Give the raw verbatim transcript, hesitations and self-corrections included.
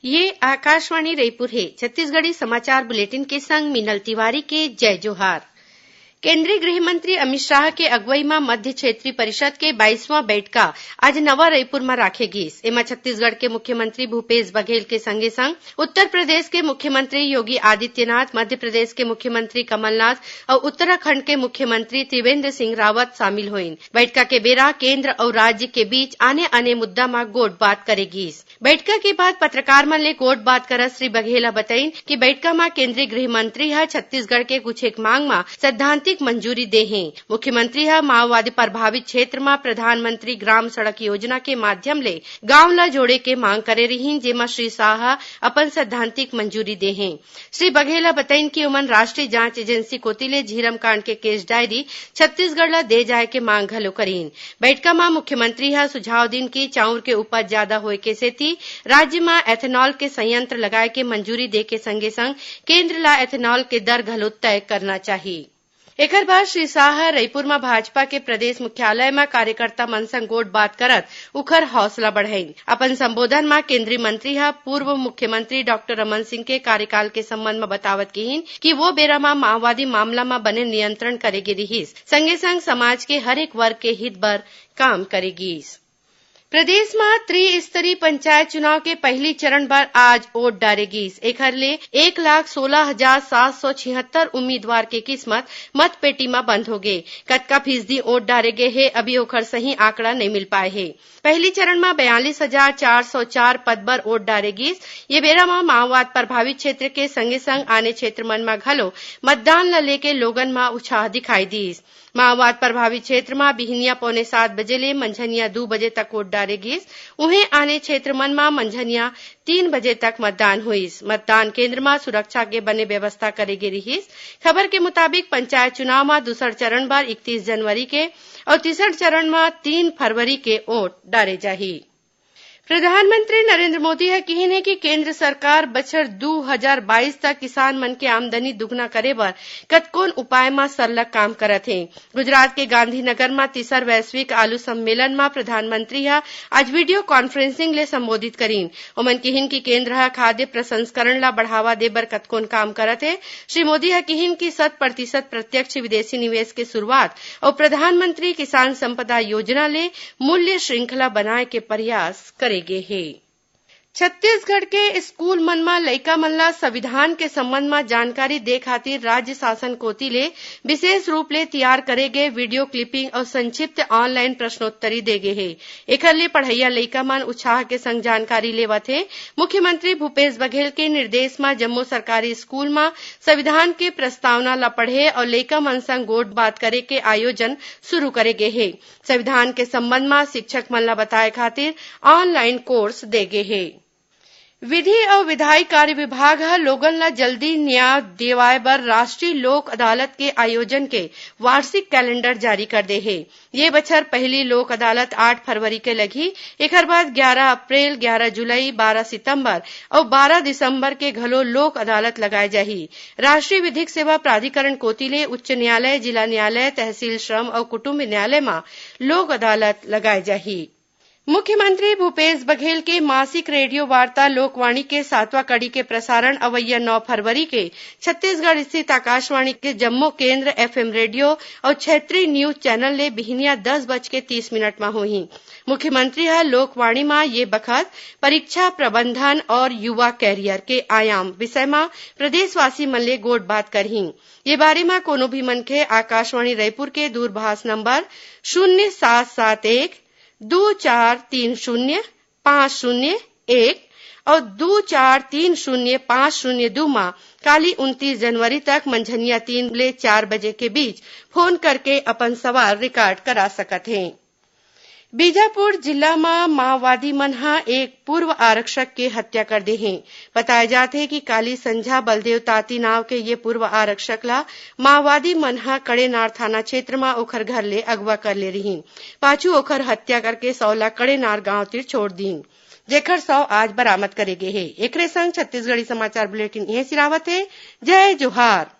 ये आकाशवाणी रईपुर हे। छत्तीसगढ़ी समाचार बुलेटिन के संग मीनल तिवारी के जय जोहार। केंद्रीय गृह मंत्री अमित शाह के अगुवई म मध्य क्षेत्रीय परिषद के बाईसवां बइठका आज नवा रईपुर म राखे गीस। एमा छत्तीसगढ़ के मुख्यमंत्री भूपेश बघेल के संगे संग उत्तर प्रदेश के मुख्यमंत्री योगी आदित्यनाथ, मध्य प्रदेश के मुख्यमंत्री कमलनाथ अउ उत्तराखंड के मुख्यमंत्री त्रिवेंद्र सिंह रावत शामिल होइन। बइठका के बेरा केंद्र अउ राज्य के बीच आने-आने मुद्दा म गोठ-बात करे गीस। बइठका के बाद पत्रकार मन ले गोठ-बात करत श्री बघेल ह बतइन कि बइठका म केंद्रीय गृह मंत्री ह छत्तीसगढ़ के कुछ एक मांग म सैद्धांतिक मंजूरी दे हे। मुख्यमंत्री ह माओवादी प्रभावित क्षेत्र म प्रधानमंत्री ग्राम सड़क योजना के माध्यम ले गांव ल जोड़े के मांग करे रिहीन, जेमा श्री शाह ह अपन सैद्धांतिक मंजूरी दे हे। श्री बघेल ह बतइन कि ओमन राष्ट्रीय जांच एजेंसी कोति ले झीरम कांड के केस डायरी छत्तीसगढ़ ल दे जाय के मांग घलो करीन। बइठका म मुख्यमंत्री ह सुझाव दीन कि चाउर के उपज जादा होय के सेती राज्य म एथेनॉल के संयंत्र लगाय के मंजूरी दे के संगे संग केंद्र ल एथेनॉल के दर घलो तय करना चाही। एखर बाद श्री शाह ह रईपुर म भाजपा के प्रदेश मुख्यालय म कार्यकर्ता मन संग गोठ-बात करत उखर हौसला बढ़ाइन। अपन संबोधन म केंद्रीय मंत्री ह पूर्व मुख्यमंत्री डॉक्टर रमन सिंह के कार्यकाल के संबंध म बतावत किहीन कि वो बेरा म माओवादी मामला म बने नियंत्रण करे गे रिहीस, संगे संग समाज के हर एक वर्ग के हित बर काम करे गीस। प्रदेश म त्रिस्तरीय पंचायत चुनाव के पहिली चरण बर आज वोट डारे गीस। एखर ले एक लाख सोलह हजार सात सौ छिहत्तर उम्मीदवार के किस्मत मतपेटी म बंद होगे। कतका फीसदी वोट डारे गे हे, अभी ओखर सही आंकड़ा नइ मिल पाए हे। पहिली चरण म बयालीस हजार चार सौ चार पद बर वोट डारे गीस। ये बेरा म माओवाद प्रभावित क्षेत्र के संगे संग आने क्षेत्र मन म घलो मतदान ल लेके लोगन म उत्साह दिखाई दीस। माओवाद प्रभावित क्षेत्र म बिहनिया पौने सात बजे ले मंझनिया दू बजे तक वोट डारे गीस। उहें, आने क्षेत्र मन म मंझनिया तीन बजे तक मतदान होइस। मतदान केंद्र म सुरक्षा के बने व्यवस्था करे गे रिहीस। खबर के मुताबिक, पंचायत चुनाव म दूसर चरण बर इकतीस जनवरी के अउ तीसर चरण म तीन फरवरी के वोट डारे जाही। प्रधानमंत्री नरेंद्र मोदी ह किहीन हे कि केंद्र सरकार बछर दू हजार बाईस तक किसान मन के आमदनी दुगुना करे बर कतकोन उपाय म सरलग काम करत हे। गुजरात के गांधीनगर म तीसर वैश्विक आलू सम्मेलन म प्रधानमंत्री ह आज वीडियो कॉन्फ्रेंसिंग ले संबोधित करीन। ओमन किहीन कि केंद्र ह खाद्य प्रसंस्करण ल बढ़ावा दे बर कतकोन काम करत हे। श्री मोदी ह किहीन कि शत प्रतिशत प्रत्यक्ष विदेशी निवेश के शुरुआत अउ प्रधानमंत्री किसान संपदा योजना ले मूल्य श्रृंखला बनाए के प्रयास करे गे हे। छत्तीसगढ़ के स्कूल मन म लइका मन ल संविधान के संबंध म जानकारी दे खातिर राज्य शासन कोति ले विशेष रूप ले तियार करे गे वीडियो क्लिपिंग अउ संक्षिप्त ऑनलाइन प्रश्नोत्तरी दे गे हे। एखर ले पढ़इया लइका मन उत्साह के संग जानकारी लेवत हे। मुख्यमंत्री भूपेश बघेल के निर्देश म जम्मो सरकारी स्कूल म संविधान के प्रस्तावना ल पढ़े अउ लइका मन संग गोठ-बात करे के आयोजन शुरू करे गे हे। संविधान के संबंध म शिक्षक मन ल बताए खातिर ऑनलाइन कोर्स दे गे हे। विधि अउ विधायी कार्य विभाग ह लोगन ल जल्दी न्याय देवाय बर राष्ट्रीय लोक अदालत के आयोजन के वार्षिक कैलेंडर जारी कर दे हे। ये बछर पहिली लोक अदालत आठ फरवरी के लगही, एखर बाद ग्यारा अप्रैल, ग्यारा जुलाई, बारा सितंबर अउ बारा दिसंबर के घलो लोक अदालत लगाए जाही। राष्ट्रीय विधिक सेवा प्राधिकरण कोति ले उच्च न्यायालय, जिला न्यायालय, तहसील, श्रम अउ कुटुम्ब न्यायालय म लोक अदालत लगाए जाही। मुख्यमंत्री भूपेश बघेल के मासिक रेडियो वार्ता लोकवाणी के सातवां कड़ी के प्रसारण अवइया नौ फरवरी के छत्तीसगढ़ स्थित आकाशवाणी के जम्मो केंद्र, एफएम रेडियो अउ क्षेत्रीय न्यूज चैनल ले बिहनिया दस बज के तीस मिनट म होही। मुख्यमंत्री ह लोकवाणी म ये बखत परीक्षा प्रबंधन और युवा कैरियर के आयाम विषय म प्रदेशवासी मन ले गोठ-बात करही। ये बारे म कोनो भी मनखे आकाशवाणी रायपुर के दूरभाष नंबर शून्य सात सात एक दू चार तीन शून्य पाँच शून्य एक अउ दू चार तीन शून्य पाँच शून्य दू म काली उनतीस जनवरी तक मंझनिया तीन ले चार बजे के बीच फोन करके अपन सवाल रिकॉर्ड करा सकत हें। बीजापुर जिला म माओवादी मन ह एक पूर्व आरक्षक के हत्या कर दे हें। बताय जात हे कि काली संझा बलदेव ताती नांव के ये पूर्व आरक्षक ल माओवादी मन ह कड़ेनार थाना क्षेत्र म ओखर घर ले अगवा कर ले रिहीन। पाछू ओखर हत्या करके शव ल कड़ेनार गांव तीर छोड़ दीन, जेखर शव आज बरामद करे गे हे। एकरे संग छत्तीसगढ़ी समाचार बुलेटिन इहें सिरावत हे। जय जोहार।